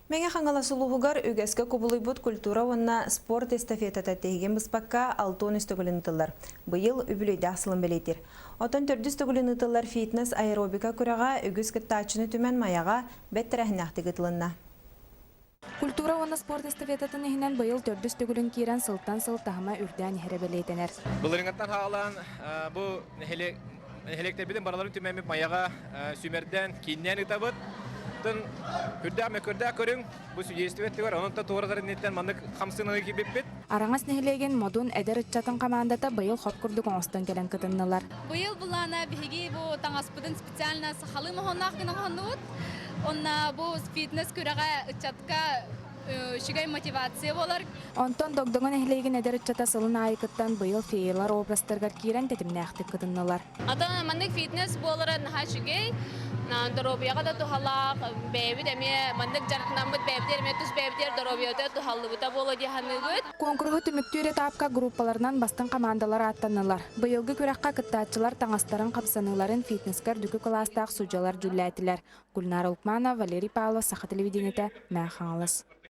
Мэҥэ Хаҥалас улууһугар үгэскэ кубулуйбут культура уонна спорт эстафетата тиһигин быспакка 63 төгүлүн ыытыллар. Быйыл үбүлүөйдээх сылын бэлиэтиир. Оттон төрдүс төгүлүн ыытыллар фитнес-аэробика күрэҕэ үгүс кыттааччыны түмэн Майаҕа бэрт тэрээһиннээхтик ыытылынна. Культура уонна спорт эстафетатын иһинэн быйыл төрдүс төгүлүн киирэн сылтан сыл таһыма үрдээн иһэрэ бэлиэтэнэр. Былырыҥҥыттан хаалаан бу нэһилиэктэрбитин барыларын түмэммит Майаҕа сүүмэрдээн кииннээн ыытабыт. Оттон үрдээх мөккүөрдээх көрүҥ бу судейство өттүгэр онон да туоратар инниттэн маннык хамсыынаны киирбиппит. Араҥас нэһилиэгин Модун эдэр ыччатын хамаандата быйыл хоп курдук оҥостон кэлэн кытыннылар. Быйыл былаана биһиги бу таҥаспытын специально сахалыы моһонноох гына оҥоһуннубут. Онно бу фитнес күрэҕэ ыччатка үчүгэй мотивация буолар. Онтон Догдоҥо нэһилиэгин эдэр ыччата сылын аайы кыттан быйыл феялар образтарыгар киирэн тэтимнээхтик кытыннылар. Атын маннык фитнес буолара наһаа үчүгэй, доруобуйаҕа да туһалаах, бэйэбит эмиэ маннык дьарыктанаммыт бэйэбитигэр эмиэ тус бэйэбитигэр доруобуйабытыгар туһаллыбыта буолуо дии саныыбыт. Куонкуруһу түмүктүүр этапка группаларынан бастыҥ хамаандалар ааттаннылар. Быйылгы күрэххэ кыттааччылар таҥастарын, хамсаныыларын фитнескэ үрдүкү кылаастаах судьялар дьүүллээтилэр. Гульнара Лукманова, Валерий Павлов, Саха телевидениетэ, Мэҥэ Хаҥалас.